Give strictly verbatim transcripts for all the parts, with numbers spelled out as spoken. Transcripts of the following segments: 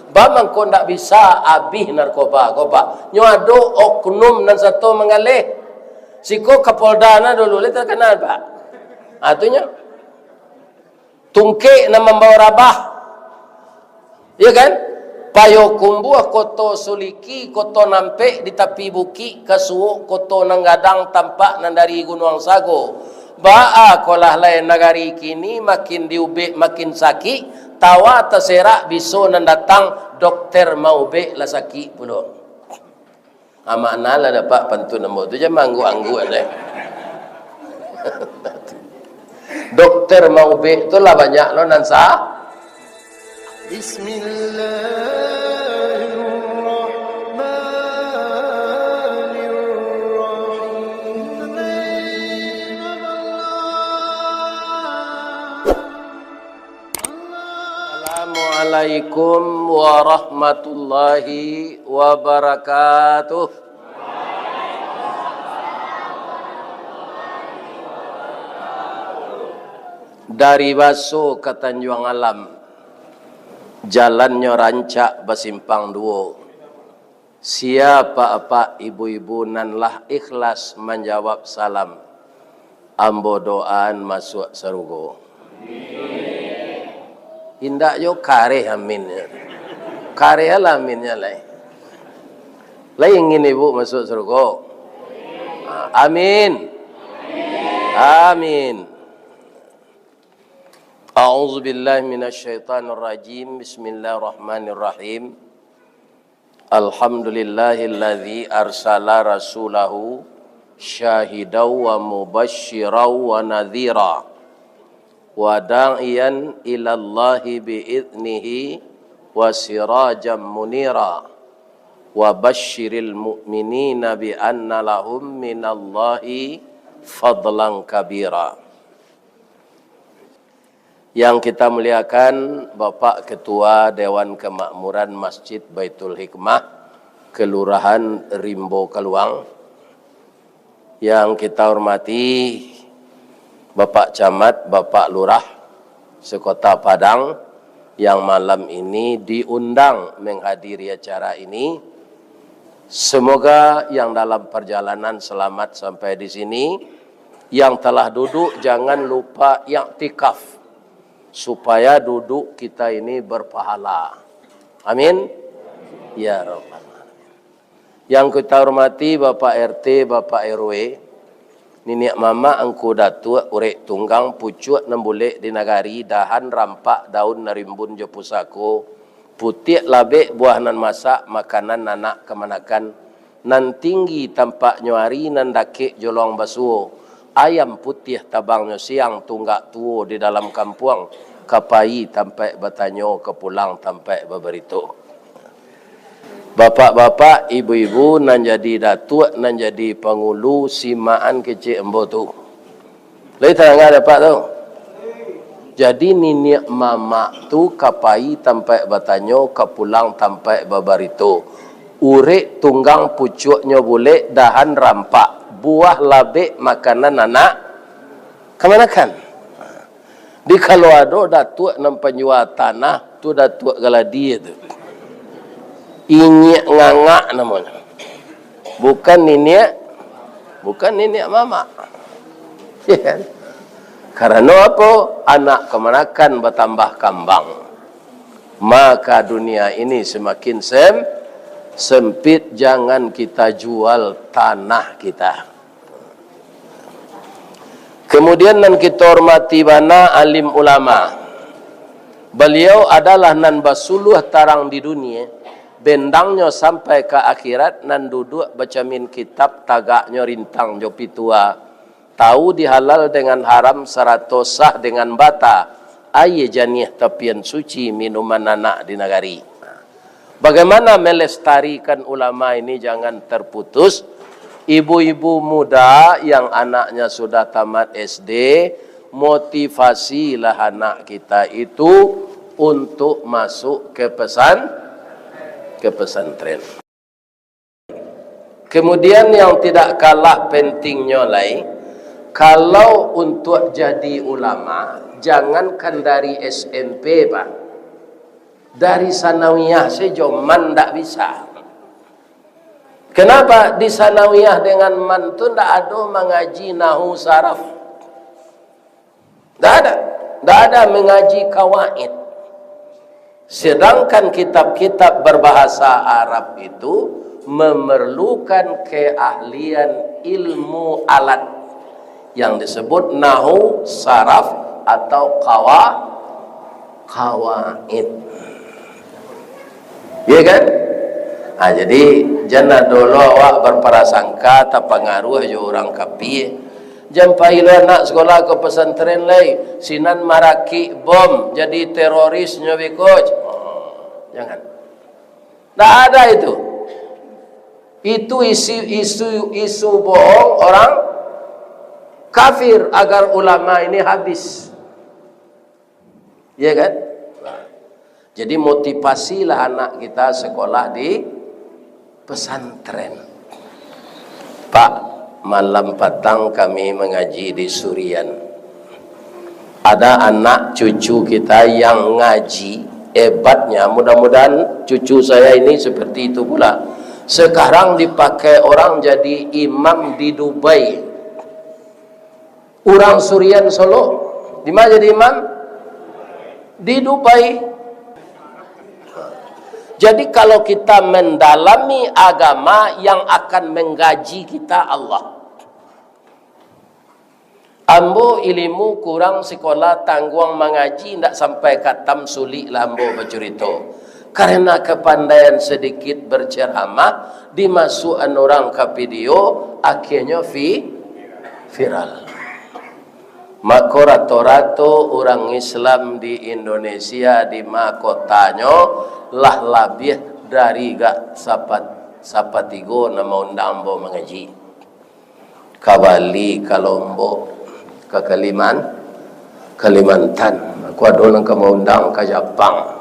Ba mangko ndak bisa abih narkoba ko, Pak. Nyo ado oknum nan sato manggaleh. Siko Kapolda na dulu lai takana, Pak. Ah, tu nyo. Tungkek nan mambawa rabah. Iyo kan? Payokumbuah, Koto Suliki, Koto Nampek di tapi bukik, Kasuok, Koto Nan Gadang, tampak nan dari Gunuang Sago. Baa kolah lai nagari kini, makin diubek makin sakik, tawa taserak biso nan datang, dokter maubek lah sakik pulo. Ah, makna lah dapek pantun ambo tu, jan maangguak-angguak deh. Dokter maubek tu lah banyak lo nan sa-, Bismillahirrahmanirrahim. Assalamualaikum warahmatullahi wabarakatuh. Dari Baso ka Tanjuang Alam, jalannyo rancak basimpang duo. Sia apak-apak, ibu-ibu nan lah ikhlas manjawab salam, ambo doaan masuak sarugo. Indak jo kareh aminnyo. Kareh lah aminnyo lai. Lai ingin ibu masuak sarugo? Amin. Amin. A'udzubillahi minasyaitonirrajim. Bismillahirrahmanirrahim. Alhamdulillahilladzi arsala rasulahu syahidan wa mubasysyiran wa nadhira, wa da'iyan ilallahi bi'idhnihi wa sirajan munira, wa basysyiril mu'minina bi anna lahum minallahi fadlan kabira. Yang kita muliakan, Bapak Ketua Dewan Kemakmuran Masjid Baitul Hikmah, Kelurahan Rimbo Kaluang. Yang kita hormati, Bapak Camat, Bapak Lurah sekota Padang, yang malam ini diundang menghadiri acara ini. Semoga yang dalam perjalanan selamat sampai di sini. Yang telah duduk, jangan lupa iktikaf, supaya duduk kita ini berpahala. Amin. Ya Rabbal Alamin. Yang kita hormati Bapak R T, Bapak R W, niniak mamak angku datuak, urek tunggang, pucuak nan bulek di nagari, dahan rampak, daun nan rimbun jo pusako, putiak labek, buah nan masak, makanan anak kamanakan, nan tinggi tampaknyo ari, nan dakek jolong basuo, ayam putiah tabangnyo siang, tunggak tuo di dalam kampuang, ka pai tampaik batanyo, ka pulang tampaik babarito. Bapak-bapak, ibu-ibu, nan jadi datuak, nan jadi pangulu, simakan kecek ambo tu. Lai tadanga dek Apak tu? Jadi, niniak mamak tu ka pai tampaik batanyo, ka pulang tampaik babarito. Urek tunggang pucuaknyo bulek, dahan rampak, buah labek makanan anak kamanakan. Di kalau ado datuak nan panjua tanah, tu Datuak Galadie tu. Inyiak Ngangak namonyo. Bukan niniak, bukan niniak mamak. Ya kan? Karano apo? Anak kamanakan batambah kambang. Maka dunia ini semakin sem-, sempit, jangan kita jual tanah kita. Kemudian nan kito hormati bana alim ulama. Baliau adalah nan basuluah tarang di dunia, bendangnyo sampai ka akhirat, nan duduak bacamin kitab, tagaknyo rintang jo pitua, tahu di halal dengan haram, sarato sah dengan bata, aia janiah tapian suci minuman anak di nagari. Bagaimana melestarikan ulama ini jangan terputus? Ibu-ibu muda yang anaknya sudah tamat S D, motivasilah anak kita itu untuk masuk ke pesan-, ke pesantren. Kemudian, yang tidak kalah pentingnyo lai, kalau untuk jadi ulama, jangankan dari S M P, Pak. Dari sanawiyah sajo man ndak bisa. Kenapa di sanawiyah dengan man tu ndak ado mangaji nahwu saraf? Ndak ada. Ndak ada mangaji kawaid. Sedangkan kitab-kitab berbahasa Arab itu memerlukan keahlian ilmu alat yang disebut nahwu, saraf, atau kawa-, kawaid. Iya kan? Ah, jadi, jan ado lo awak berprasangka tapangaruah jo urang kapie. Jan pai lo anak sekolah ka pesantren lai, sinan marakik bom, jadi teroris nyo beko. Oh, jangan. Ndak ada itu. Itu isi, isu, isu bohong orang kafir agar ulama ini habis. Iya kan? Nah, jadi motivasilah anak kita sekolah di pesantren. Pak, malam patang kami mangaji di Surian. Ada anak cucu kita yang ngaji, hebatnya, mudah-mudahan cucu saya ini seperti itu pula. Sekarang dipakai orang jadi imam di Dubai. Urang Surian Solok, di ma jadi imam? Di Dubai. Jadi, kalau kita mendalami agama, yang akan menggaji kita Allah. Ambo ilimu kurang, sikola tangguang, mangaji ndak sampai katam, suliklah ambo bacurito. Karena kepandaian sedikit berceramah, dimasuakan urang ka video, akhirnyo vi-, viral. Mako, rato-rato urang Islam di Indonesia, di ma kotanyo, lah labiah dari gak sapat-, sapatigo nan maundang ambo mangaji. Ka Bali, ka Lombok, ka Kaliman-, Kalimantan. Aku ado nan ka maundang ka Japang.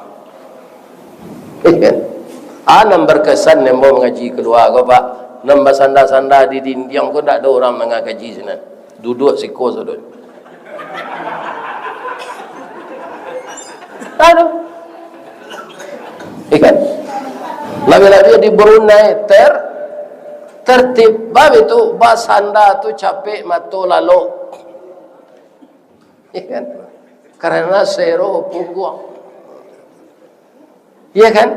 Ah, nan berkesan nan ambo mangaji kalua ko, Pak. Nan basanda-sanda di dindiang ko, ndak ado urang mangaji sinan. Duduak siko sajo. Aduh. Ikan. Labiah-labiah di Brunei, ter-, tertib. Bab itu, basanda tu capek mato lalok. Ya kan? Karena sero pungguang. Ya kan?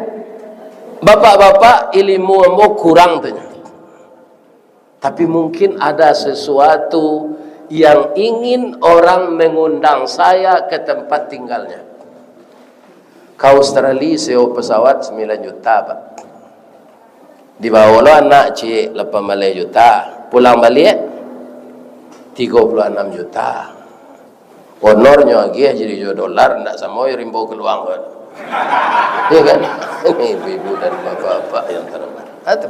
Bapak-bapak, ilimu ambo kurang tu nyo. Tapi mungkin ada sesuatu yang ingin orang mengundang saya ke tempat tinggalnya. Ka Australia sewa pesawat sembilan juta, Pak. Dibawo lo anak ciek lapan baleh juta, pulang baliak tigo puluah anam juta. Honornyo agiah jadi jo dolar, ndak samo jo rimbo kaluang ko. Iya kan? Ibu-ibu dan bapak-bapak yang terhormat. Ah, tu.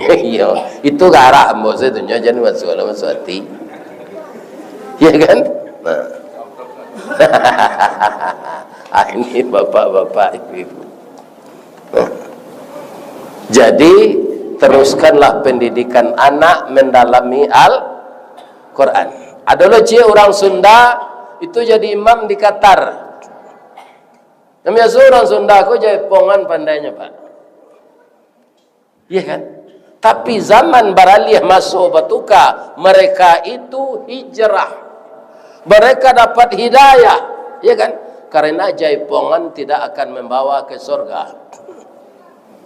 Iya, itu garah ambo satunyo, jan masuak lah, masuak ati. Iya kan? Nah. Ah, ini bapak-bapak, ibu-ibu. Jadi, teruskanlah pendidikan anak mendalami Al-Quran. Ado lo ciek urang Sunda, itu jadi imam di Qatar. Nan biaso urang Sunda ko jaipongan pandainyo, Pak. Iya kan? Tapi zaman baralih, maso batuka, mereka itu hijrah. Mereka dapat hidayah, ya kan? Karena jaipongan tidak akan membawa ke surga.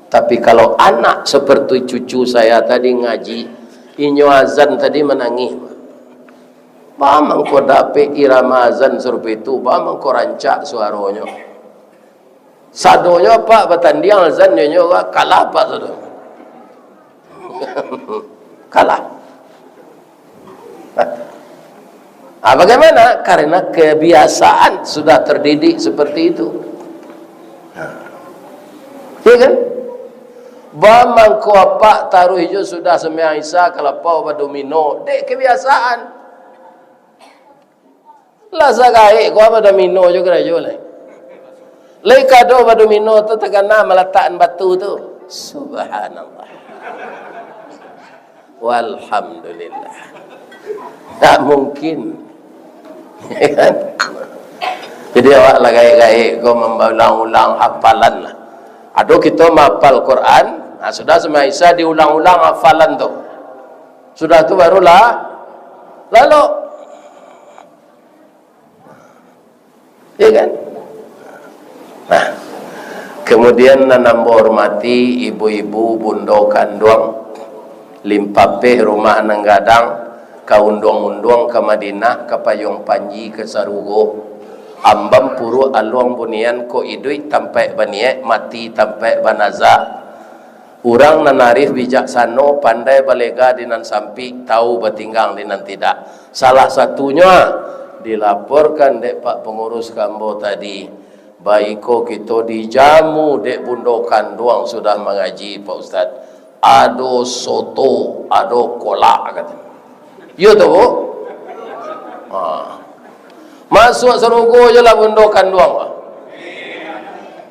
Tapi kalau anak seperti cucu saya tadi ngaji, inyo azan tadi manangih. Ba mangko dapek irama azan sarupo itu, ba mangko rancak suaronyo. Sadonyo apak batandiang azan, nyo kalah apak sado. Kalah. Ah, bagaimana? Karena kebiasaan sudah terdidik seperti itu. Nah. Iya kan? Ba mangko apak taruih jo sudah sumbayang Isya ka lapau badomino. Dek kebiasaan. Lah sagaek ko badomino jo karajo lai. Lai kado badomino tu takana malatakan batu tu. Subhanallah. Walhamdulillah. Tak mungkin. Ya kan? Jadi awak lah gaek-gaek ko mambalang-ulang hafalan lah. Ado kito mahafal Quran, nah, sudah sumbayang Isya diulang-ulang hafalan tu. Sudah tu barulah lalok. Ya kan? Nah, kemudian nan ambo hormati ibu-ibu, bundo kanduang, limpapeh rumah nan gadang, ka unduang-unduang ka Madinah, ka payuang panji ka sarugo. Ambam puruak aluang bunian, kok iduik tampaik baniaik, mati tampaik banaza. Urang nan arif bijaksano, pandai balega di nan sampik, tahu batinggang di nan tidak. Salah satunyo, dilaporkan dek Pak Pangurus ka ambo tadi, baiko kito dijamu dek bundo kanduang sudah mangaji, Pak Ustaz. Ado soto, ado kolak, kato. Iyo tu, Bu? Ha. Masuak sarugo jo lah bundo kanduang, Pak.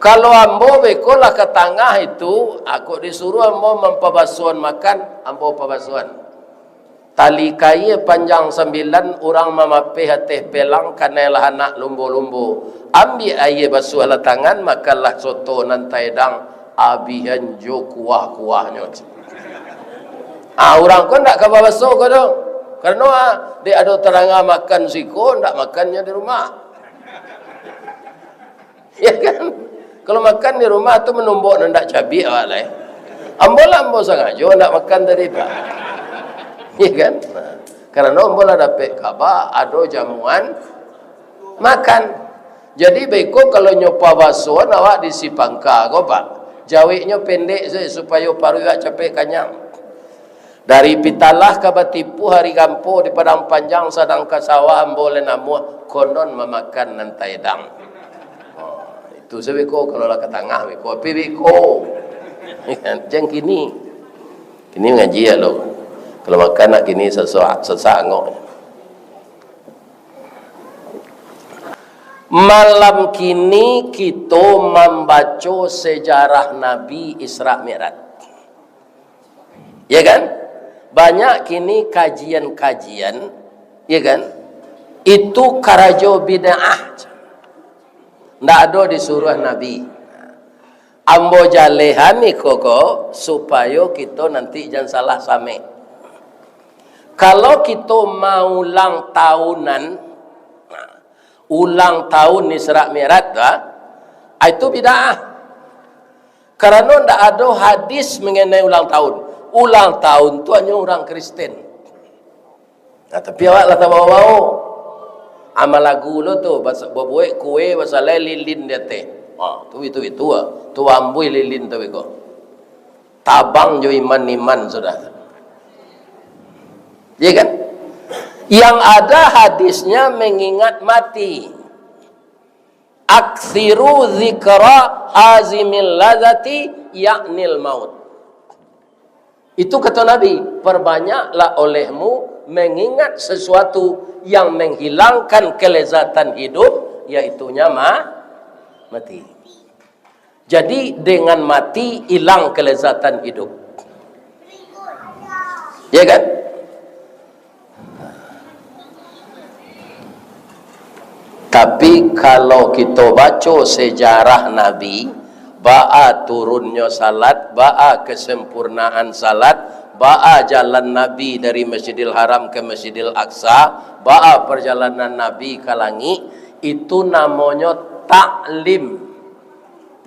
Kalau ambo beko lah ka tangah itu, a, kok disuruah ambo mampabasuahan makan, ambo pabasuahan. Tali kaia panjang sambilan, urang mamapeh ateh pelang, kanai lah anak lumbo-lumbo. Ambiak aia basuahlah tangan, makanlah soto nan taedang, abihan jo kuah-kuahnyo. Ah, urang ko ndak ka babaso ko doh. Karano, ah, dek ado tarangah makan siko, ndak makannyo di rumah. Ya kan? Kalau makan di rumah tu manumbok nan ndak cabiak awak lai. Ambo lah ambo sangajo ndak makan tadi, Pak. Ya kan? Nah, karano ambo lah dapek kaba ado jamuan makan. Jadi, baiko kalau nyo pabasuahan awak di sipangka ko, Pak. Jaweknyo pendek sajo supayo paruik awak capek kanyang. Dari Pitalah ka Batipuah, ari gampo di Padang Panjang, sadang ka sawah ambo lai namuah, konon mamakan nan taedang. Oh, itu sajo beko, kalau lah ka tangah beko, api beko. Jan kini. Kini ngaji lo. Kalau makan nak kini sasak, sasak angok. Malam kini kito mambaco sejarah Nabi Isra Mi'raj. Ya kan? Banyak kini kajian-kajian, ya kan? Itu karajo bid'ah. Ndak ado disuruah Nabi. Ambo jalehan iko ko, supayo kito nanti jan salah samek. Kalau kito maulang tahunan, ulang tahun Isra Mi'raj tu, ah, itu bid'ah. Karano ndak ado hadis mengenai ulang tahun. Ulang tahun tu hanyo urang Kristen. Nah, tapi awak lah tabawo-bawo. Amal lagu lo tu, basa-, babuek kue, basalai lilin di ateh. Ha, tu itu, itu ah. Tu ambuih lilin tu beko. Tabang jo iman-iman sudah tu. Ya kan? Yang ada hadisnya mengingat mati. "Aksiru zikra hazimil lazati, yaknil maut." Itu kata Nabi, "Perbanyaklah olehmu mengingat sesuatu yang menghilangkan kelezatan hidup, yaitunya ma-, mati." Jadi, dengan mati hilang kelezatan hidup. Ya kan? Tapi, kalau kito baco sejarah Nabi, baa turunnyo salat, baa kesempurnaan salat, baa jalan Nabi dari Masjidil Haram ke Masjidil Aqsa, baa perjalanan Nabi ka langik, itu namonyo taklim.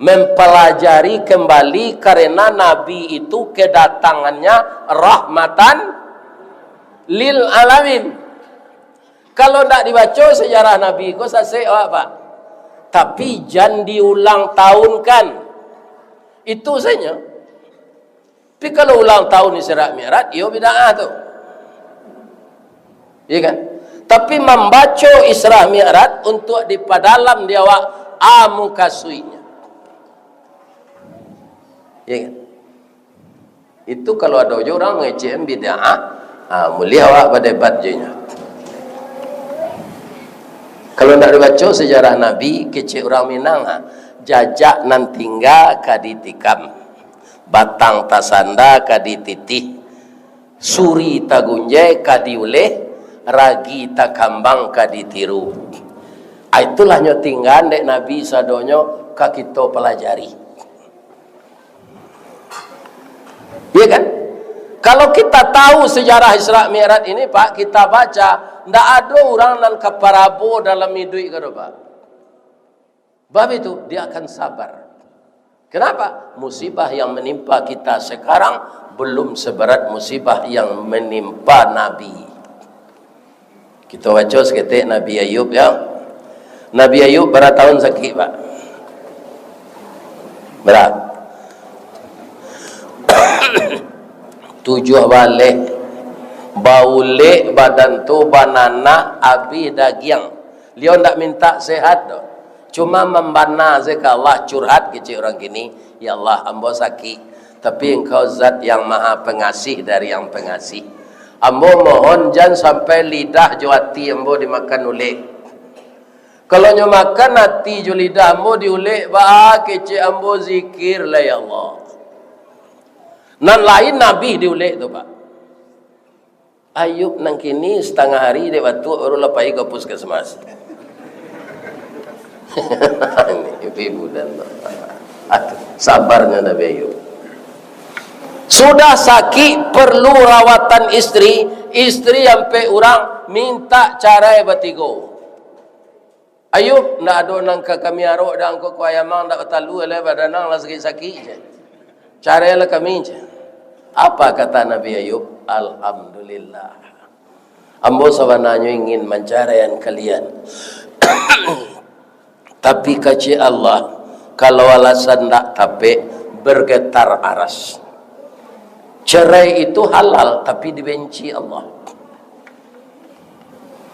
Mempelajari kembali, karena Nabi itu kedatangannya rahmatan lil alamin. Kalau ndak dibaco sejarah Nabi ko, sasek awak, Pak. Tapi jan diulang tahunkan. Itu saja. Tapi kalau ulang tahun Isra Mi'raj, iyo bid'ah tu. Iya kan? Tapi mambaco Isra Mi'raj untuk dipadalam di awak amukasuinya. Iya kan? Itu kalau ado jo urang mangecek bid'ah, ha, mulih awak badebat jo inyo. Kalau ndak dibaco sejarah Nabi, kecek urang Minang, ha, jajak nan tingga ka ditikam. Batang tasanda ka dititih, suri tagunjai ka diuleh, ragi takambang ka ditiru. Ah, itulah nyo tinggan dek Nabi sadonyo ka kito palajari. Iya kan? Kalau kita tahu sejarah Isra Mi'raj ini, Pak, kita baca, ndak ado urang nan ka parabo dalam iduik ko doh, Pak. Sebab itu, dia akan sabar. Kenapa? Musibah yang menimpa kita sekarang belum seberat musibah yang menimpa Nabi. Kito baco saketek Nabi Ayub, ya. Nabi Ayub bara taun sakik, Pak? Bara? Tujuah baleh. Baulek badan tu, bananak, abih dagiang. Liau ndak minta sehat doh. Cuma mambana se ka Allah, curhat kecek urang kini, "Ya Allah, ambo sakik, tapi Engkau Zat yang Maha Pengasih dari yang pengasih. Ambo mohon, jan sampai lidah jo ati ambo dimakan ulek. Kalau nyo makan ati jo lidah ambo diulek, baa kecek ambo zikir lah, ya Allah." Nan lain abih diulek tu, Pak. Ayub nan kini satangah ari dek batuak, baru lah pai ka puskesmas. Ini ibu dan bapak. Aduh, sabarnyo Nabi Ayub. Sudah sakik, perlu rawatan istri, istri ampek urang, minta carai batigo. "Ayub, ndak ado nan ka kami arok, dah angko kuah ayam ang ndak batalua lai, badan ang lah sakik-sakik," ceh. "Carailah kami," ceh. Apa kata Nabi Ayub? "Alhamdulillah. Ambo sabananyo ingin mancaraian kalian. Tapi kecek Allah, kalau alasan ndak tapek, bergetar aras." Cerai itu halal, tapi dibenci Allah.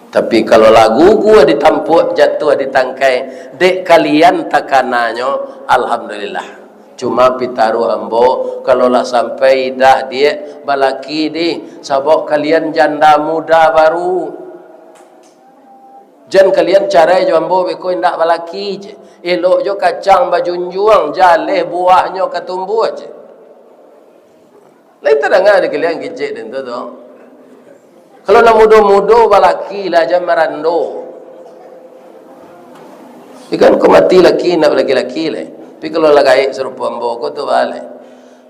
Tapi kalau lah gugur ditampuak, jatuah di tangkai, dek kalian takananyo, alhamdulillah. Cuma pitaruah ambo, kalau lah sampai idah diak balaki dih, sabab kalian janda muda baru. Jan kalian carai jo ambo beko indak balaki, ceh. Elok jo kacang bajunjuang, jaleh buahnyo ka tumbuah, ceh. Lai tadanga di kalian kecek den tu, tu. Kalau nan mudo-mudo, balaki lah, jan marando. Ikan ko mati laki, nak balaki-laki lai. Tapi kalau lah gaek sarupo ambo ko tu, baleh.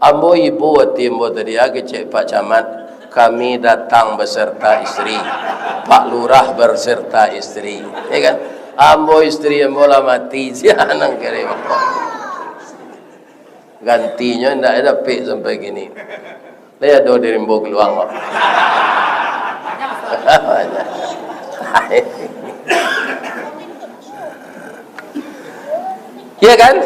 Ambo ibo ati ambo tadi, ah, kecek Pak Camat, kami datang beserta istri. Pak Lurah beserta istri. Ya kan? Ambo istri ambo lah mati, sia nan kari ambo. Gantinyo ndak dapek sampai kini. Lai ado di Rimbo Keluang ko. Iya kan?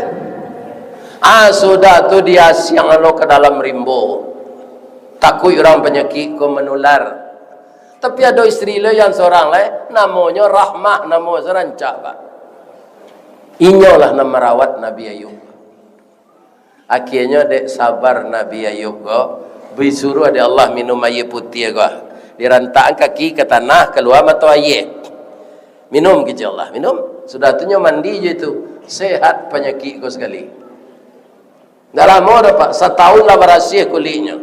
Ah, sudah tu diasiang lo ka dalam rimbo. Takuik urang panyakik ko manular. Tapi ado istri lo yang sorang lai, namonyo Rahmah, namo se rancak, Pak. Inyolah nan marawat Nabi Ayub. Akhianyo dek sabar Nabi Ayub ko, disuruah dek Allah minum aia putiah ko. Dirantakkan kaki ka tanah, kalua mato aia. Minum, kecek Allah, minum. Sudah tu nyo mandi jo itu, sehat panyakik ko sakali. Ndak lamo doh, Pak, satahun lah barasiah kuliknyo.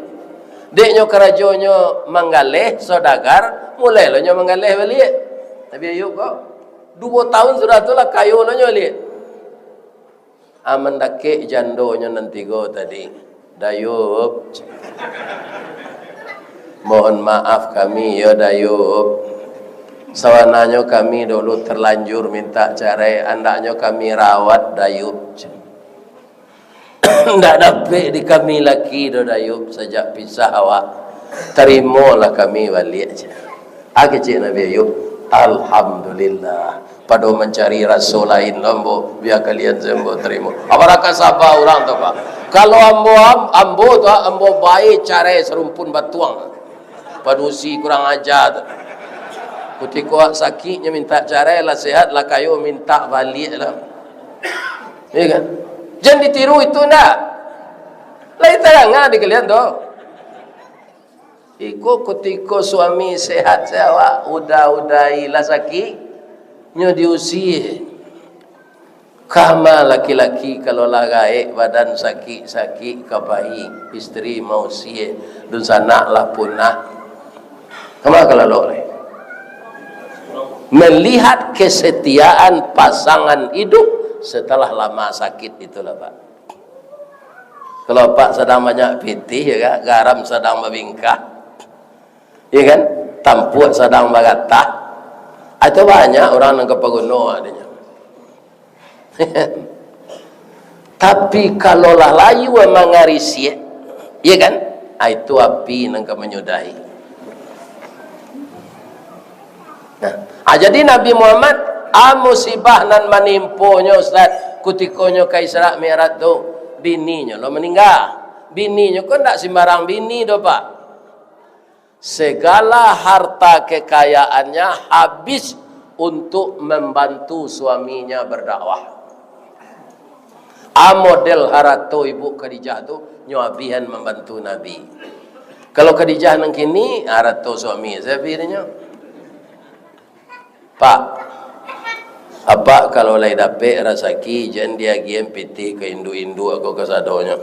Dek nyo karajonyo manggaleh, saudagar, mulai lo nyo manggaleh baliak. Nabi Ayub ko, duo tahun sudah tu lah kayo lo nyo baliak. Ah, mandakek jandonyo nan tigo tadi. "Dayub, mohon maaf kami yo, Dayub. Sabananyo kami dulu terlanjur minta carai, andaknyo kami rawat, Dayub. Ndak dapek di kami laki doh, Dayub, sajak pisah awak. Tarimolah kami baliak," ceh. Ah, kecek Nabi Ayub, "Alhamdulillah. Pado mancari raso lain lo ambo, bia kalian se ambo tarimo." Apo raka saba urang tu, Pak? Kalau ambo, am-, ambo tu, ambo bae carai sarumpun batuang. Padusi kurang aja tu. Kutiko sakiknyo minta carai, lah sehat, lah kayo minta baliak lah. Iya kan? Jan ditiru itu ndak. Lai tadanga di kalian tu. Iko kutiko suami sehat se awak, uda-udai lah sakik, nyo diusie. Kama laki-laki kalau lah gaek badan sakik-sakik ka pai, isteri mausie, dunsanak lah punah. Kama ka lalok lai? Melihat kesetiaan pasangan hidup setelah lama sakit itulah, Pak. Kalau Pak sadang banyak pitih, ya kan? Garam sadang babingkah, ya kan? Tampuak sadang bagatah. Itu banyak urang nan ka paguno adanya. Tapi kalau lah layua mangarisiak, ya kan? Ah, itu api nan ka manyudahi. Nah, ah, jadi Nabi Muhammad, ah, musibah nan manimponyo, Ustaz, kutikonyo ka Isra Mi'raj tu, bininyo lo maningga. Bininyo ko ndak simbarang bini doh, Pak. Segala harta kekayaannya habis untuk membantu suaminya berdakwah. Ah, model harato Ibu Khadijah tu, nyo abihan mambantu Nabi. Kalau Khadijah nan kini, harato suami sajo abihnyo. Pak, apak kalau lai dapek rasaki, jan diagiahan pitih ka induak-induak ko kasadonyo.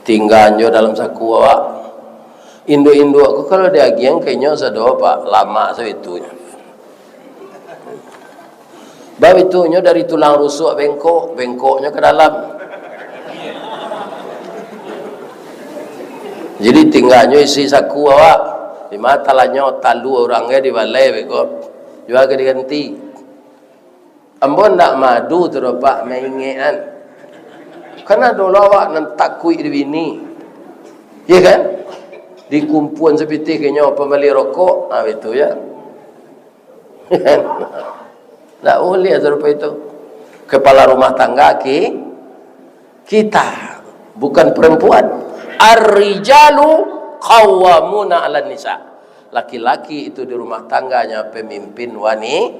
Tinggaan jo dalam saku awak. Induak-induak ko kalau diagiahan ka inyo sado, Pak, lamak sabitunyo. Babitunyo dari tulang rusuak bengkok, bengkoknyo ka dalam. Jadi tinggaanyo isi saku awak. Di ma talanyo talua urang ge di balai beko. Jua ka diganti. Ambo ndak madu tu doh, Pak, maingekan. Kan ado lo awak nan takuik di bini. Iya kan? Dikumpuan sapitih ka inyo pambali rokok, ah, itu ya. Ndak buliah sarupo itu. Kepala rumah tangga ki-, kita, bukan perempuan. Ar-rijalu qawwamuna 'alan nisa. Laki-laki itu di rumah tangganya pemimpin wani-,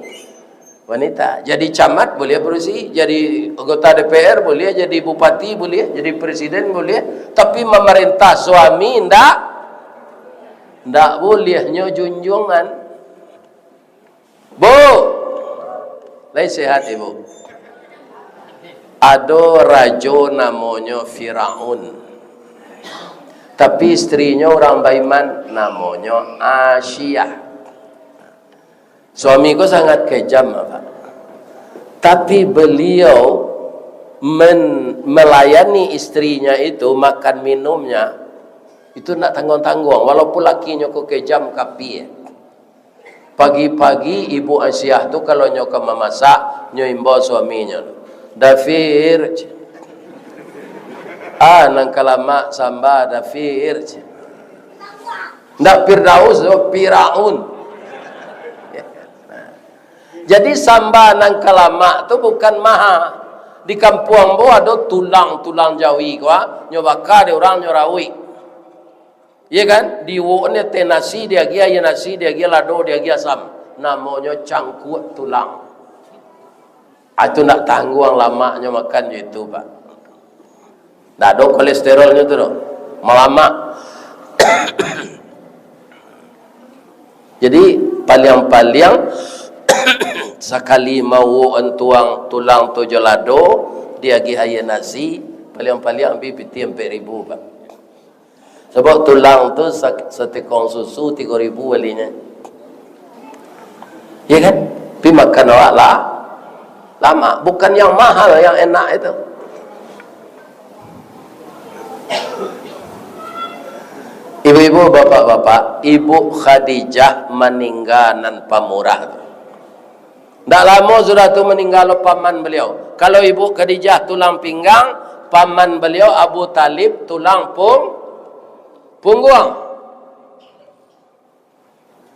wanita. Jadi camat buliah padusi, jadi anggota D P R buliah, jadi bupati buliah, jadi presiden buliah, tapi mamarintah suami ndak, ndak buliah, nyo junjuangan. Bu, lai sehat, Ibu? Ado rajo namonyo Firaun. Tapi istrinyo urang baiman, namonyo Asiah. Suami ko sangat kejam, Pak. Tapi beliau men-, melayani istrinya itu, makan minumnya, itu ndak tangguang-tangguang. Walaupun lakinyo ko kejam, kapie. Pagi-pagi, Ibu Asiah tu, kalau nyo ka mamasak, nyo imbau suaminyo, "Dafir, cik. Ah, nan ka lamak samba, Dafir, cik." Ndak Firdaus tu, Firaun. Jadi, samba nan ka lamak tu bukan maha. Di kampuang ambo ado tulang, tulang jawi ko, ah, nyo baka dek urang, nyo rauik. Iya kan? Diiwok ni teh nasi, diagiah aia nasi, diagiah lado, diagiah asam. Namonyo cangkuak tulang. Ah, itu ndak tangguang lamaknyo makan jo itu, Pak. Ndak ado kolesterolnyo tu doh. Malamak. Jadi, paliang-paliang sakali mauwok tuang tulang tu jo lado, diagiah aia nasi, paliang-paliang ambi pitih ampek ribu, Pak. Sabab tulang tu sa-, satikong susu tigo ribu balinyo. Ya kan? Pi makan awak lah, lamak. Bukan yang mahal, yang enak itu. Ibu-ibu, bapak-bapak, Ibu Khadijah maningga nan pamurah tu. Ndak lamo sudah tu maningga lo paman baliau. Kalau Ibu Khadijah tulang pinggang, paman baliau Abu Talib tulang pung-, pungguang.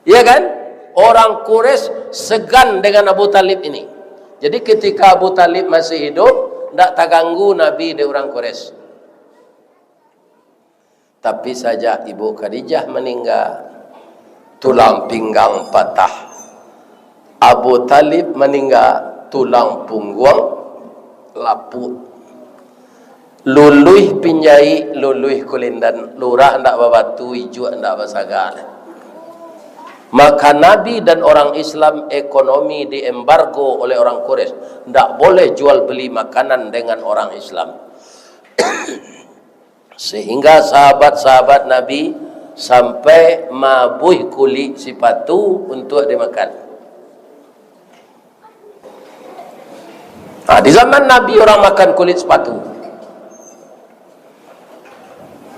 Iya kan? Orang Quraisy segan dengan Abu Talib ini. Jadi ketika Abu Talib masih hidup, ndak taganggu Nabi dek urang Quraisy. Tapi sajak Ibu Khadijah maningga, tulang pinggang patah. Abu Talib maningga, tulang pungguang lapuak. Luluih pinjaik, luluih kulindan, lurah ndak babatu, ijuak ndak basaga. Maka Nabi dan orang Islam ekonomi diembargo oleh orang Quraisy, ndak boleh jual beli makanan dengan orang Islam. Sehingga sahabat-sahabat Nabi sampai mabuih kulik sipatu untuak dimakan. Nah, di zaman Nabi orang makan kulit sepatu.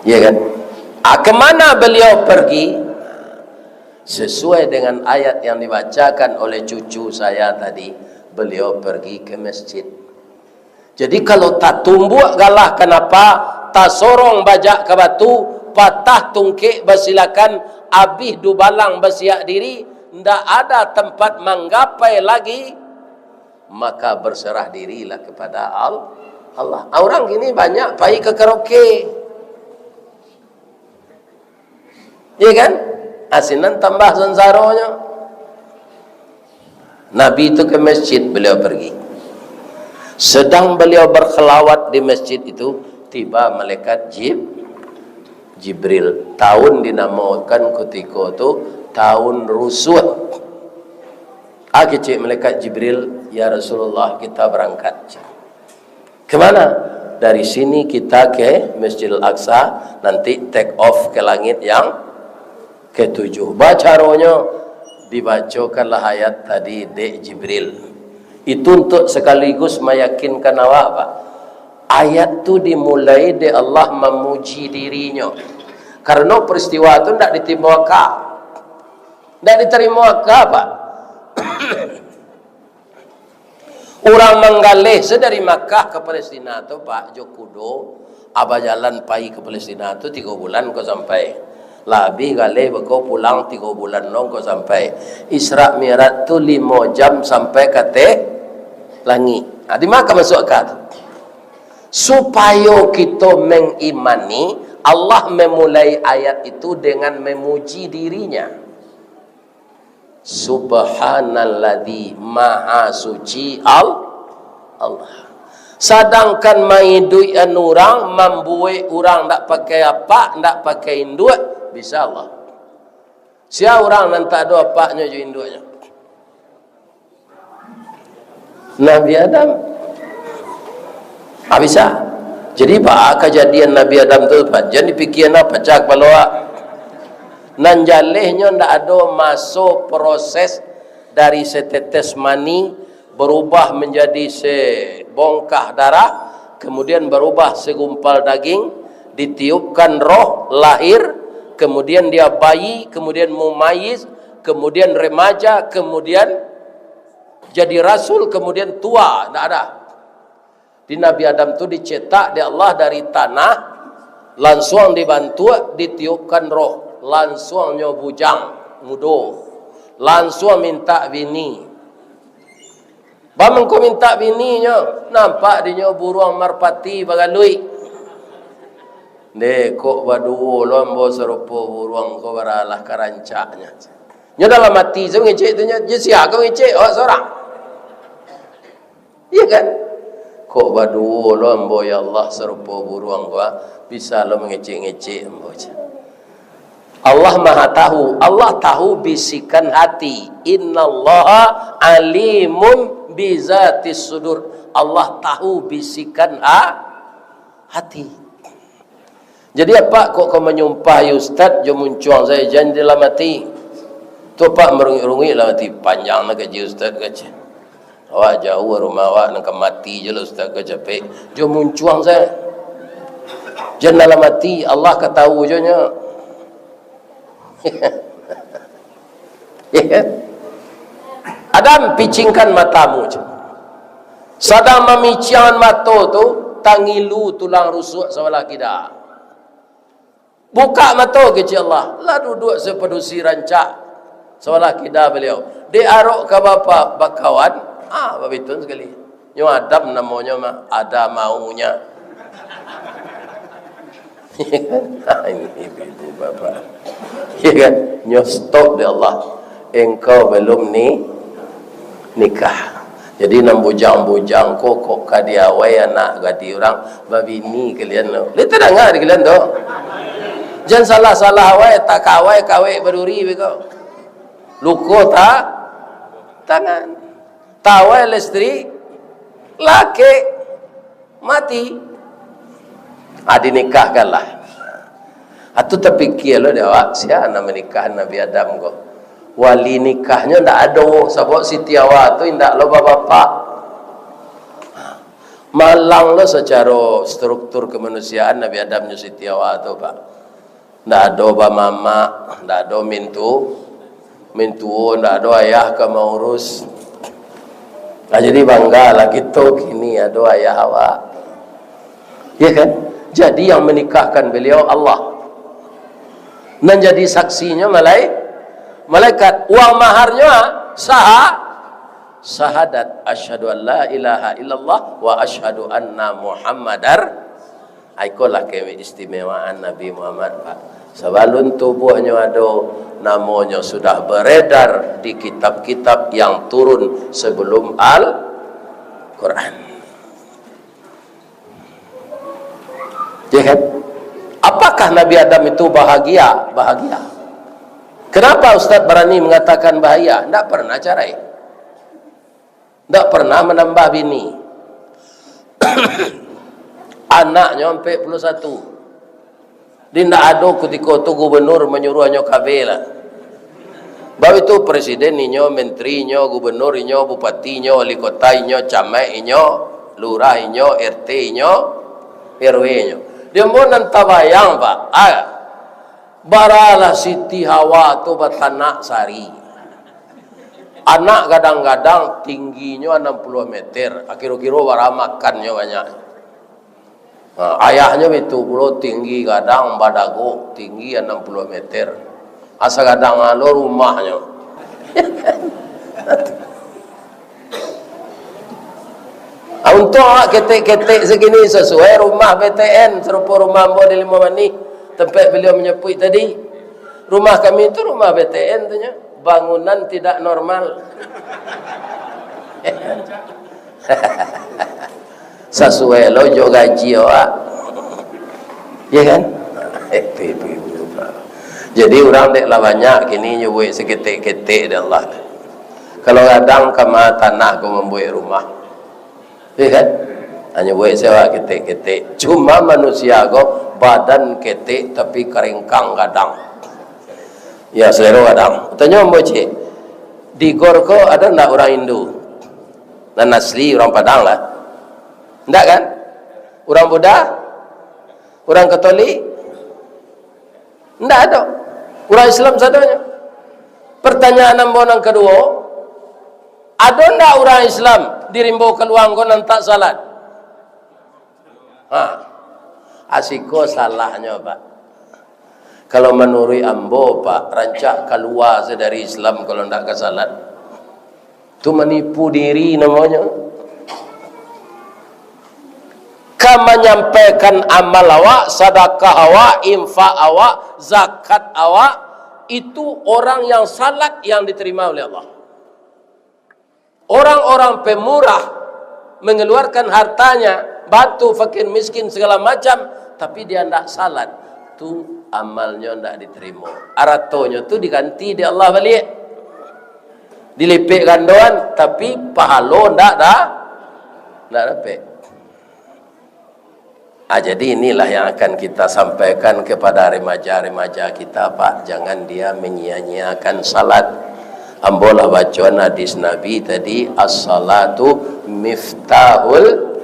Ya kan? Ah, kemana beliau pergi? Sesuai dengan ayat yang dibacakan oleh cucu saya tadi, beliau pergi ke masjid. Jadi, kalau tatumbuak galah kanapa, tasorong bajak ka batu, patah tungkek basilakan, abih dubalang basiak diri, ndak ada tempat manggapai lagi, maka berserah dirilah kepada Al-, Allah. Ah, urang kini banyak pai ka karaoke. Iya kan? Asinan tambah sansaronyo. Nabi itu ke masjid beliau pergi. Sedang beliau berkhalwat di masjid itu, tiba malaikat Jib-, Jibril. Tahun dinamakan ketika tu tahun rusuh. Ah, kecek malaikat Jibril, "Ya Rasulullah, kita berangkat." Kemana? Dari sini kita ke Masjidil Aqsa, nanti take off ke langit yang ketujuh. Bacaronyo dibacokanlah ayat tadi dek Jibril. Itu untuk sekaligus meyakinkan awak, Pak. Ayat tu dimulai dek Allah memuji dirinyo. Karena peristiwa tu ndak diterima aka. Ndak diterima aka, Pak. Urang manggaleh se dari Makkah ka Palestina tu, Pak, jo kudo, a bajalan pai ka Palestina tu tigo bulan ko sampai. Lah abih galeh beko pulang tigo bulan no ko sampai. Isra Mi'raj tu limo jam sampai ka ateh langik. Ha, di ma ka masuak aka tu? Supayo kito mengimani, Allah memulai ayat itu dengan memuji dirinya. Subhanalladzi, Maha Suci Al-, Allah. Sadangkan maiduikan urang, mambuek urang ndak pakai apak, ndak pakai induak, bisa Allah. Sia urang nan tak ado apaknyo jo induaknyo? Nabi Adam. Ah, bisa. Jadi, baa kajadian Nabi Adam tu, Pak? Jan dipikia nah, pacah kapalo awak. Nan jalehnyo, ndak ado maso proses dari setetes mani berubah menjadi sebongkah darah, kemudian berubah segumpal daging, ditiupkan roh, lahir, kemudian dia bayi, kemudian mumayyiz, kemudian remaja, kemudian jadi rasul, kemudian tua, ndak ada. Di Nabi Adam tu dicetak dek Allah dari tanah, lansuang dibantuak, ditiupkan roh, lansuangnyo bujang, mudo, lansuang mintak bini. Bamangko mintak bininyo, nampak dinyo buruang marpati bagaluik. Deh, kok baduo lo ambo sarupo buruang ko, baralah ka rancaknyo. Nyo dalam ati se mangecek tu nyo, jo sia ko mangecek, awak sorang. Iya kan? Kok baduo lo ambo, ya Allah, sarupo buruang ko, ah? Bisa lo mangecek-ngecek ambo, cek. Allah Maha Tahu. Allah tahu bisikan hati. Innallaha alimun bizatis sudur. Allah tahu bisikan ha-, hati. Jadi, apak kok ka manyumpahi ustad jo muncuang sajo, jan dalam ati. Tu apak marunguik-runguik dalam ati, panjang lah kaji ustad, kaji. Awak jauah rumah awak, nan ka mati jo lah ustad ko capek. Jo muncuang sajo. Jan dalam ati, Allah ka tahu jo nyo. Ya kan? Adam, picingkan matamu, cek. Sadang mamiciangan mato tu, tangilu tulang rusuk sabalah kida. Bukak mato, kecek Allah. Lah duduak sapadusi rancak sabalah kida baliau. Diarok ka bapa bakawan, ah, babitun sakali. Nyo Adam namonyo mah, ada maunya. Ini ibu-ibu bapak. Ya kan? Nyo stop dek Allah. Engkau belum ni-, nikah. Jadi, nan bujang-bujang ko, kok ka diawai anak gadih urang, babini kalian tu. Lai tadanga di kalian tu. Jan salah-salah awai, tak kawai, kawek baduri beko. Luko ta-, tangan. Tawai listrik, lakek, mati. Ah, dinikahkanlah. Ah, tu tapikia lo dek awak, sia nan manikahan Nabi Adam ko? Wali nikahnyo ndak ado, sabab Siti Hawa tu indak lo babapak. Malang lo sacaro struktur kemanusiaan Nabi Adam nyo Siti Hawa tu, Pak. Ndak ado bamamak, ndak ado mintu-, mintuo, ndak ado ayah ka maurus. Nah, jadi banggalah kito kini ado ayah awak. Ya kan? Jadi yang menikahkan beliau Allah. Nan jadi saksinyo malai-, malaikat. Uang maharnyo, ah, saha-, syahadat, "Asyhadu an la ilaha illallah wa asyhadu anna Muhammadar." Ikolah keistimewaan Nabi Muhammad, Pak. Sabalun tubuahnyo ado, namonyo sudah beredar di kitab-kitab yang turun sebelum Al-Quran. Ya kan? Apakah Nabi Adam itu bahagia? Bahagia. Kenapa Ustaz berani mengatakan bahagia? Ndak pernah carai. Ndak pernah menambah bini. Anaknyo ampek puluah satu. Di ndak ado kutiko tu gubernur manyuruahnyo kawin lah. Baitu presiden inyo, menteri inyo, gubernur inyo, bupati inyo, wali kota inyo, camat inyo, lurah inyo, R T inyo, R W inyo. Di ambo nan tabayang, Pak. Ah, baralah Siti Hawa tu batanak sari. Anak gadang-gadang tingginyo anam puluah meter, kiro-kiro bara makannyo banyak. Ha, ayahnyo itu pulo tinggi gadang, badago, tinggi anam puluah meter. Asa gadang alo rumahnyo. Ah, untuang awak ketek-ketek sakini, sasuai rumah B T N, sarupo rumah ambo di Limau Manih, tempat beliau manyapuik tadi. Rumah kami tu rumah B T N tu nyo, bangunan tidak normal. Sasuai lo jo gaji awak. Ya kan? Jadi urang dek lah banyak kini nyo buek saketek-ketek dek Allah. Kalau gadang kama tanah ko mambuek rumah. Ya kan? Hanyo buek sewa ketek-ketek. Cuma manusia ko badan ketek tapi karingkang gadang. Ya, selero gadang. Tanyo ambo cek, di gor ko ado ndak urang Hindu? Nan asli urang Padang lah. Ndak kan? Urang Buddha? Urang Katolik? Ndak ado. Urang Islam sadonyo. Pertanyaan ambo nan kaduo, ado ndak urang Islam di Rimbo Kaluang ko nan tak salat? Ha. Asiko salahnyo, Pak. Kalau manuruik ambo, Pak, rancak kalua se dari Islam kalau ndak ka salat. Tu manipu diri namonyo. Ka manyampaikan amal awak, sadakah awak, infak awak, zakat awak, itu orang yang salat yang diterima oleh Allah. Orang-orang pemurah mengeluarkan hartanya, bantu fakir miskin segala macam, tapi dia ndak salat, tu amalnyo ndak diterimo. Aratonyo tu diganti dek Allah baliak. Dilipek gandoan, tapi pahalo ndak da-, ndak dapek. Ah, jadi inilah yang akan kita sampaikan kepada remaja-remaja kita, Pak. Jangan dia menyia-nyiakan salat. Ambo lah bacoan hadis Nabi tadi, "As-salatu miftahul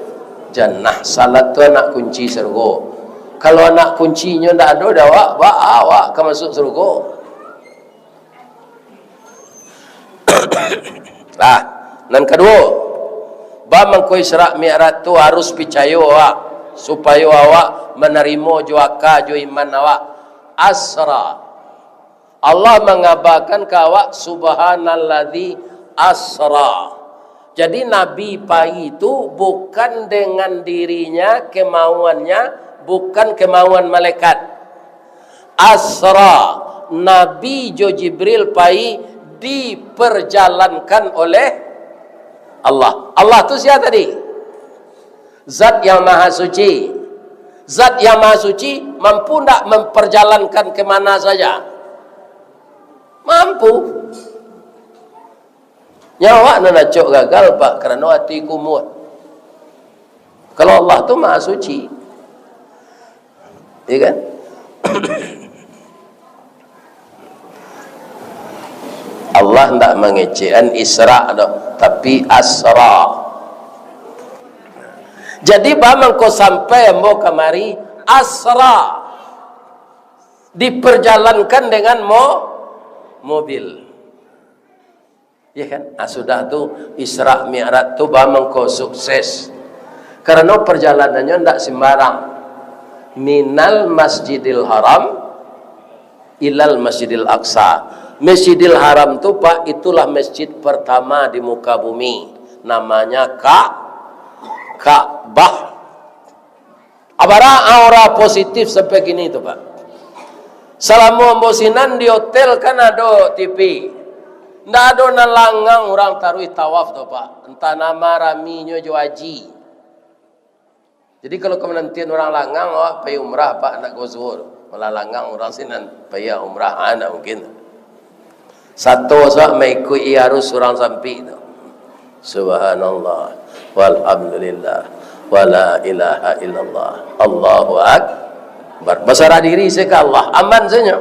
jannah." Salat tu anak kunci surgo. Kalau anak kuncinyo ndak ado, dah awak, ba awak ka masuk surgo? Lah, nan kaduo, baa mangko Isra Mi'raj tu harus picayo awak, supayo awak manarimo jo aka jo iman awak. Asra. Allah mangabakan ka awak, "Subhanalladzi asra." Jadi, Nabi pai tu bukan dengan dirinya, kemauannya, bukan kemauan malaikat. Asra, Nabi jo Jibril pai diperjalankan oleh Allah. Allah tu sia tadi? Zat yang Maha Suci. Zat yang Maha Suci mampu ndak memperjalankan ke mana saja? Mampu. Nyo awak nan acok gagal, Pak, karano ati kumuh. Kalau Allah tu Maha Suci. Ya kan? Allah ndak mangecekan Isra doh, tapi Asra. Jadi, ba mangko sampai ambo kamari, asra, diperjalankan dengan mo-, mobil. Ya kan? Ah, sudah tu, Isra Mi'raj tu ba mangko sukses. Karano perjalanannyo ndak sembarang. Minal Masjidil Haram ilal Masjidil Aqsa. Masjidil Haram tu, Pak, itulah masjid pertama di muka bumi. Namanya Ka-, Ka'bah. Abara aura positif sampai kini tu, Pak. Salamo ambo sinan di hotel kan ado T V. Ndak ado nan langang urang taruih tawaf tu, Pak. Antah nama raminyo jo haji. Jadi, kalau ka manantian urang langang, awak pai umrah, Pak, nak ka Zuhur. Malah langang urang sinan pai umrah, ah, ndak mungkin. Sato sa maikuik arus urang sampik tu. Subhanallah, walhamdulillah, wala ilaha illallah, Allahu Akbar. Basarah diri se ka Allah, aman sajo.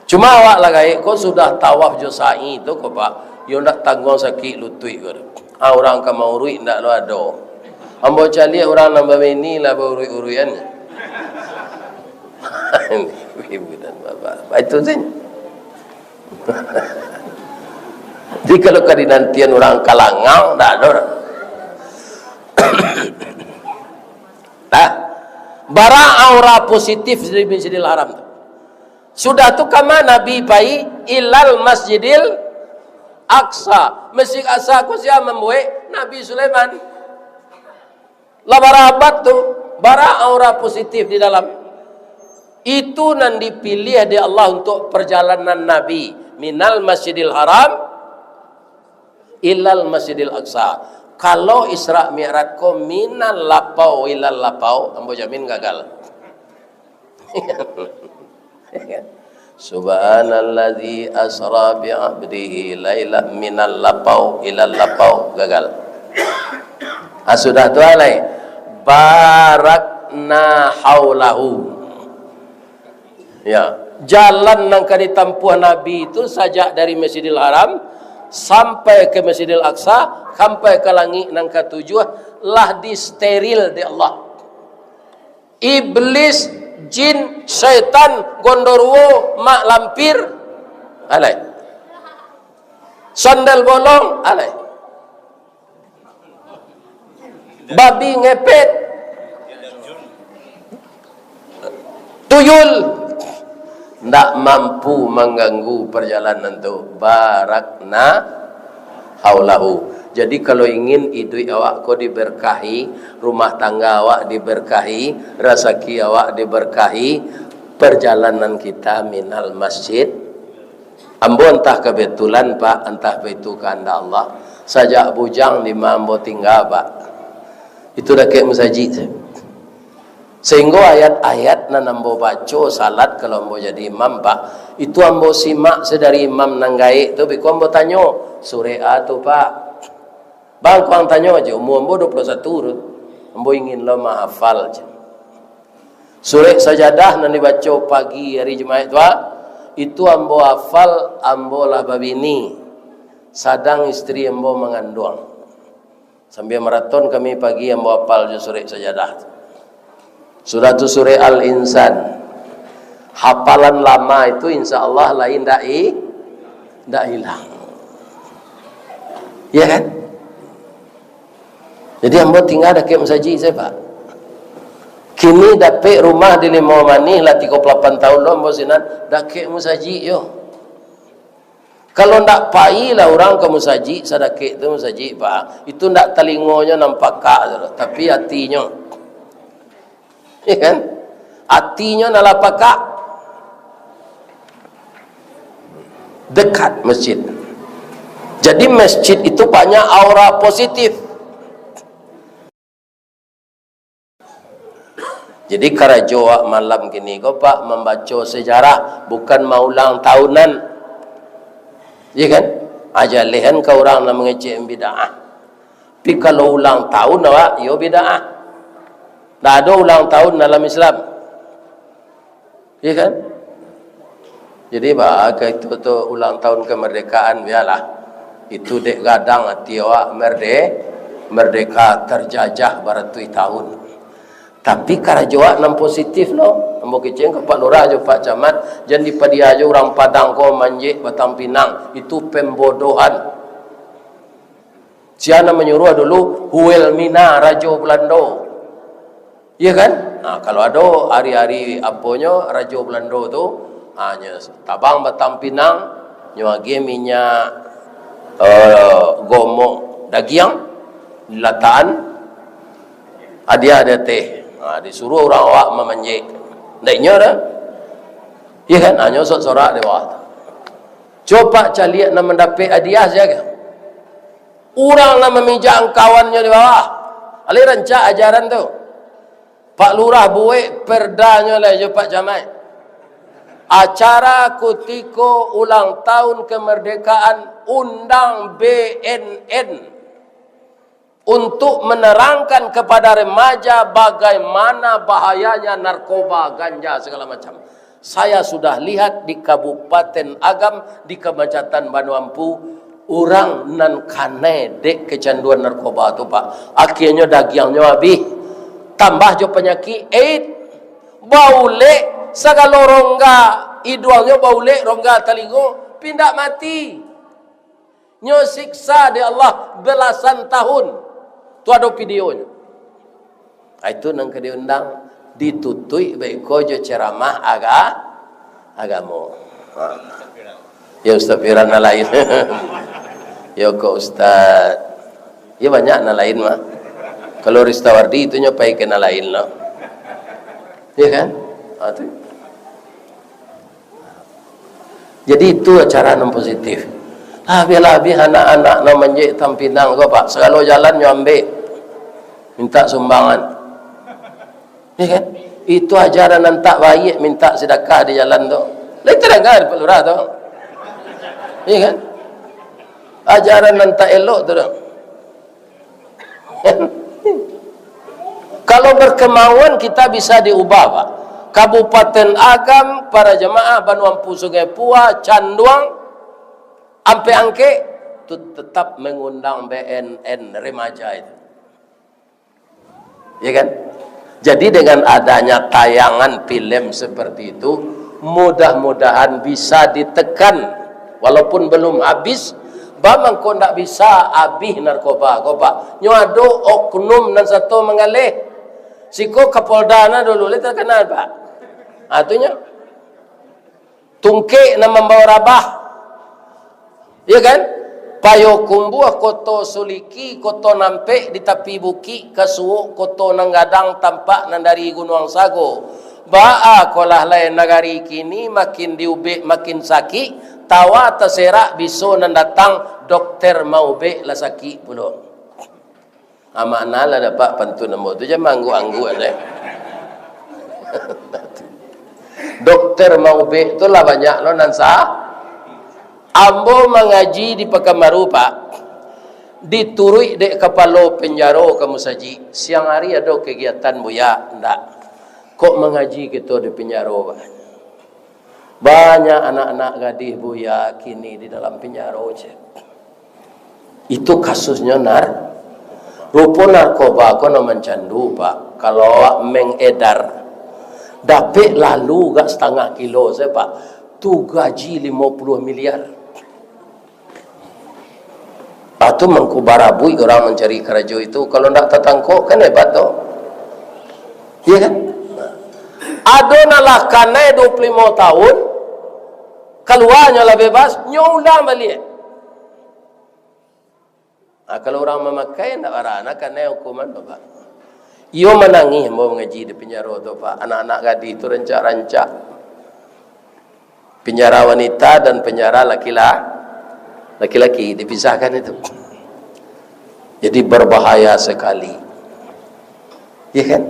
Cuma awak lah gaek ko, sudah tawaf jo sa'i tu ko, Pak, yo ndak tangguang sakik lutuik ko tu. Ah, urang ka mauruik ndak lo ado. Ambo caliak urang nan babini lah bauruik-uruikan. Ibu dan bapak, itu sajo. Jadi, kalau ka dinantian urang ka langang, ndak ado. Nah, bara aura positif di Masjidil Haram tu. Sudah tu, kama Nabi pai? Ilal Masjidil Aqsa. Masjid Aqsa ko sia mambuek? Nabi Sulaiman. Lah bara abad tu, bara aura positif di dalam. Itu nan dipiliah dek Allah untuk perjalanan Nabi minal Masjidil Haram ilal Masjidil Aqsa. Kalau Isra Mi'raj ko minal lapau ilal lapau, ambo jamin gagal. Subhanalladzi asra bi 'abdihi lailan minal lapau ilal lapau, gagal. Ah, sudah tu alai, barakna haulahu. Ya, jalan nan ka ditampuah Nabi tu sajak dari Masjidil Haram sampai ka Masjidil Aqsa, sampai ka langik nan katujuah, lah disteril dek Allah. Iblis, jin, syaitan, gondoruwo, mak lampir, alai. Sandal bolong, alai. Babi ngepet, tuyul, ndak mampu mangganggu parjalanan tu. Barakna haulahu. Jadi, kalau ingin iduik awak ko diberkahi, rumah tangga awak diberkahi, rasaki awak diberkahi, parjalanan kita minal masjid. Ambo antah kabetulan, Pak, antah baitu kahandak Allah. Sajak bujang di ma ambo tingga, Pak. Itu dakek musajik se. Sahinggo ayat-ayat nan ambo baco salat kalau ambo jadi imam, Pak, itu ambo simak se dari imam nan gaek tu, biko ambo tanyo, "Surek a tu, Pak?" Bang, kuang tanyo ajo, umua ambo dua puluah satu tu. Ambo ingin lo mahafal, jar. Surek Sajadah nan dibaco pagi ari Jumaik tu, ah, itu ambo hafal, ambo lah babini. Sadang istri ambo manganduang. Sambia maraton kami pagi, ambo hafal jo surek Sajadah. Sudah tu surek Al-Insan. Hafalan lama itu, insya Allah, lain ndak i-, ndak hilang. Ya kan? Jadi, ambo tingga dakek musajik sajo, Pak. Kini dapek rumah di Limau Manih lah tigo puluah lapan tahun lo ambo sinan, dakek musajik yo. Kalau ndak pai lah urang ka musajik, sadakek tu musajik, Pak, itu ndak talingonyo nan pakak tu, tapi atinyo. Ya kan? Atinyo nan lah pakak. Dekat masjid. Jadi, masjid itu banyak aura positif. Jadi, karajo awak malam kini ko, Pak, mambaco sejarah, bukan maulang tahunan. Iya kan? Aja lehan ka urang nan mangecek bid'ah. Tapi kalau ulang tahun awak, iyo bid'ah. Ndak ado ulang tahun dalam Islam. Iya kan? Jadi, baa ka itu tu ulang tahun kemerdekaan, bialah. Itu dek gadang ati awak merde-, Merdeka terjajah baratuih tahun. Tapi karajo awak nan positif lo. Ambo kecek ka Pak Lurah jo Pak Camat, jan dipadia jo urang Padang ko manjek Batang Pinang. Itu pembodohan. Sia nan manyuruah dulu Wilhelmina, Rajo Belando. Iya kan? Nah, kalau ado ari-ari aponyo, Rajo Belando tu, ha, nyo tabang Batang Pinang, nyo agiah minyak, eh, gomok dagiang, latakan, hadiah di ateh. Ha, disuruah urang awak mamanjek. Ndak inyo dah. Iya kan? Ha, nyo sorak-sorak di bawah tu. Coba caliak nan mandapek hadiah sia. Urang nan mamijak angkawannyo di bawah. Alai rancak ajaran tu. Pak Lurah buek perdanyo lai jo Pak Camat. Acara kutiko ulang tahun kemerdekaan, undang B N N untuk menerangkan kepada remaja bagaimana bahayanya narkoba, ganja, segala macam. Saya sudah lihat di Kabupaten Agam, di Kecamatan Banuampu, urang nan kanai dek kecanduan narkoba tu, Pak. Akhianyo dagiangnyo abih, tambah jo panyakik AIDS, baulek, sagalo rongga iduangnyo baulek, rongga talingo, pindah mati. Nyo siksa dek Allah belasan tahun. Tu ado videonyo. Ah, itu nan ka diundang, ditutuik baiko jo ceramah aga-, agamo. Ha. Ya Ustaz Piran nan lain. Ya kok Ustaz. Ya banyak nan lain mah. Kalau Ristawardi itu nyo pai ka nan lain lo. Ya kan? Ha, tu. Jadi itu acara nan positif. Lah, bialah abih anak-anak nan manjek Batang Pinang ko, Pak. Sagalo jalan nyo ambek. Minta sumbangan. Ya kan? Itu ajaran nan tak baik, minta sedekah di jalan tu. Lah itu danga di Pak Lurah tu. Ya kan? Ajaran nan tak elok tu dah. Kalau berkemauan, kita bisa diubah, Pak. Kabupaten Agam, para jemaah Banuampu, Sungai Pua, Canduang, Ampek Angkek, tu tetap mengundang B N N remaja itu. Ya kan? Jadi dengan adanya tayangan film seperti itu, mudah-mudahan bisa ditekan, walaupun belum habis, ba mangko ndak bisa abih narkoba ko, Pak. Nyo ado oknum nan sato manggaleh. Siko Kapolda na dulu lai terkenal, Pak. Ha, tu nyo. Tungkek nan mambawa rabah. Ya kan? Payokumbuah, Koto Suliki, Koto Nampek di tapi bukik, Kasuok, Koto Nan Gadang, tampak nan dari Gunuang Sago. Baa kolah lai nagari kini, makin diubek makin sakik, tawa taserak biso nan datang, dokter maubek lah sakik pulo. Amanah lah dapek pantun ambo tu, jan maangguak-angguak deh. Dokter maubek tu lah banyak lo nan sa-, ambo mangaji di Pakanbaru, Pak. Dituruik dek kapalo penjaro ka musajik. Siang ari ado kegiatan, Buya? Ndak. Kok mangaji kito di penjaro, Pak? Banyak anak-anak gadih, Buya, kini di dalam penjaro, cek. Itu kasusnyo nar-, rupo narkoba ko nan mancandu, Pak. Kalau awak mengedar, dapek lalu gak satangah kilo sajo, Pak. Tu gaji limo puluah miliar. Ah, tu mangko barabuik urang mancari karajo itu. Kalau ndak tatangkok, kan hebat tu. Iya kan? Ado nan lah kanai dua puluh limo tahun, kaluanyo lah bebas, nyo ulang baliak. Ah, kalau urang mamakai, ndak bara, nak kanai hukuman tu, Pak. Iyo manangih ambo mangaji di penjaro tu, Pak. Anak-anak gadih tu rancak-rancak. Penjara wanita dan penjara laki-la-, laki-laki dipisahkan itu. Jadi berbahaya sekali. Ya kan?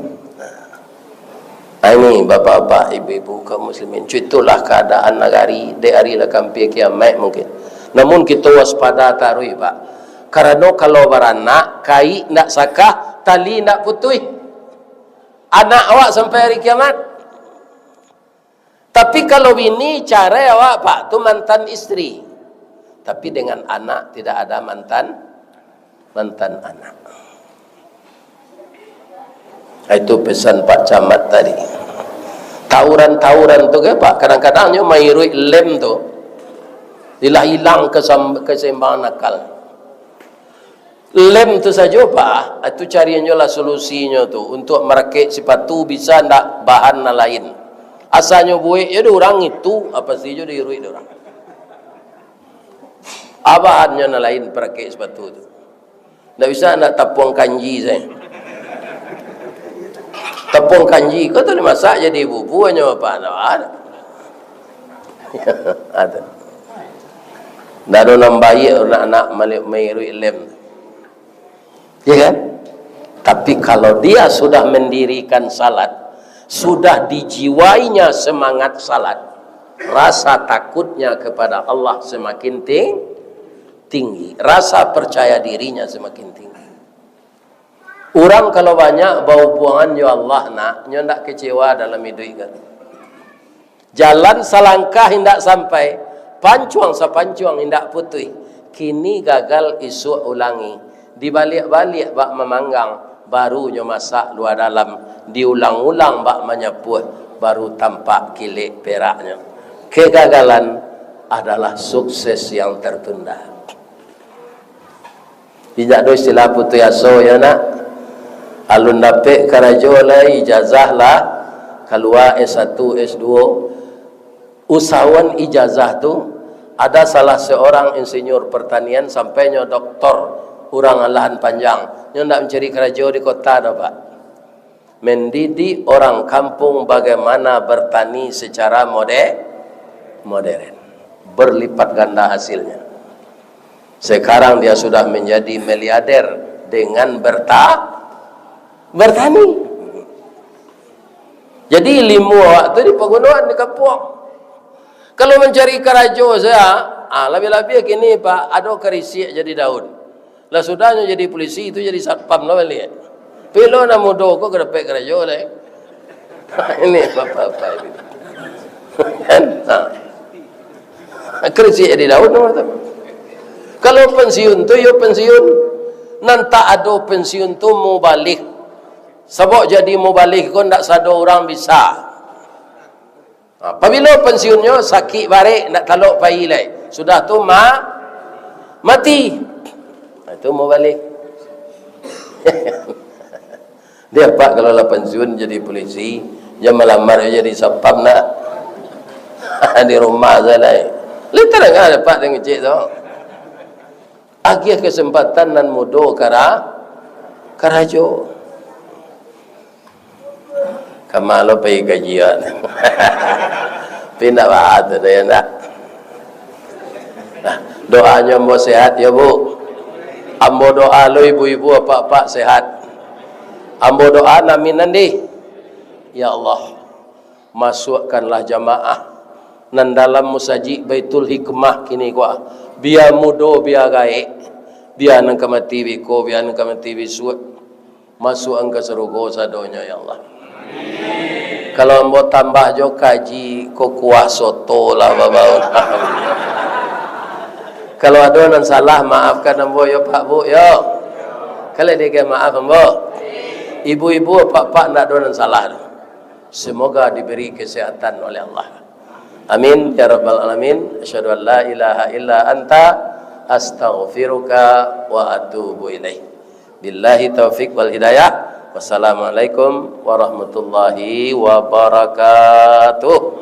Nah, ini bapak-bapak, ibu-ibu, kaum muslimin, cuitulah keadaan nagari, dek ari lah ka ampia kiamaik mungkin. Namun kito waspada taruih, Pak. Karano kalau baranak, kaik ndak sakah, tali ndak putuih. Anak awak sampai hari kiamat. Tapi kalau bini carai awak, Pak, tu mantan istri. Tapi dengan anak tidak ada mantan, mantan anak. Itu pesan Pak Camat tadi. Tawuran-tawuran tu ke, Pak, kadang-kadang nyo mairuik lem tu, ilah ilang kesam-, keseimbangan akal. Lem tu sajo, Pak, itu carian jo lah solusinyo tu. Untuk marakek sipatu bisa ndak bahan nan lain. Asanyo buek jo dek urang itu, apa sajo diiruik dek urang. Abahannyo nan lain parakek sipatu tu. Ndak bisa ndak tapuang kanji sajo. Tapuang kanji ko tu dimasak jadi bubu hanyo apa ndak ada. Ada. Ndak ado nan baiak nak, nak mali-, mairuik lem. Ya kan? Tapi kalau dia sudah mendirikan salat, sudah dijiwainya semangat salat, rasa takutnya kepada Allah semakin ting-, tinggi, rasa percaya dirinya semakin tinggi. Urang kalau banyak bahubuangan jo Allah, nak, nyo ndak kecewa dalam iduik kan. Jalan salangkah indak sampai, pancuang sapancuang indak putuih. Kini gagal, isuak ulangi. Dibaliak-baliak bak mamanggang, baru nyo masak lua dalam. Diulang-ulang bak manyapuah, baru tampak kilek peraknyo. Kegagalan adalah sukses yang tertunda. Indak ado istilah putuih aso, yo nak. Alun dapek karajo lai, ijazah lah kalua S satu, S dua. Usahawan ijazah tu, ada salah seorang insinyur pertanian sampai nyo doktor, urang alahan panjang. Nyo ndak mancari karajo di kota doh, Pak. Mendidik orang kampung bagaimana bertani secara mode-, modern. Berlipat ganda hasilnya. Sekarang dia sudah menjadi miliarder dengan berta-, bertani. Jadi, ilmu awak tu dipagunoan di kampuang. Kalau mancari karajo sajo, ah, labiah-labiah kini, Pak, ado karisiak jadi daun. Lah sudahnyo jadi polisi, tu jadi satpam lah baliak. Pilo nan mudo ko ka dapek karajo lai. Ini bapak-bapak ini. Kan? Ha. Karisiak jadi daun nama tu. Kalau pensiun tu, yo pensiun. Nan tak ado pensiun tu mubalih. Sabab jadi mubalih ko ndak sado urang bisa. Ha, pabilo pensiunnyo, sakik barek, ndak talok pai lai. Sudah tu ma-, mati. Ha, itu mubalih. Dia, Pak, kalau lah pensiun jadi polisi, jan malamar jadi satpam nak. Di rumah sajo lai. Lai tadanga, Pak, dek ngecek tu. Agiah kesempatan nan mudo kara-, karajo. Kama lo pai kaji awak. Tapi ndak baa tu doh, yo ndak? Nah, doanyo ambo sehat, yo, Bu. Ambo doa lo ibu-ibu, apak-apak sehat. Ambo doa naminan dih. Ya Allah, masuakkanlah jamaah nan dalam musajik Baitul Hikmah kini ko, bia mudo, bia gaek, bia nan ka mati beko, bia nan ka mati bisuak, masuakkan ka sarugo sadonyo, ya Allah. Kalau ambo tambah jo kaji ko kuah soto lah babau. Kalau ado nan salah, maafkan ambo, yo, Pak, Bu, yo. Kalau dikeh maaf ambo. Ibu-ibu, apak-apak, ndak ado nan salah doh. Semoga diberi kesehatan oleh Allah. Amin ya rabbal alamin. Asyhadu an la ilaha illa anta, astaghfiruka wa atubu ilaik. Billahi taufik wal hidayah. Wassalamualaikum warahmatullahi wabarakatuh.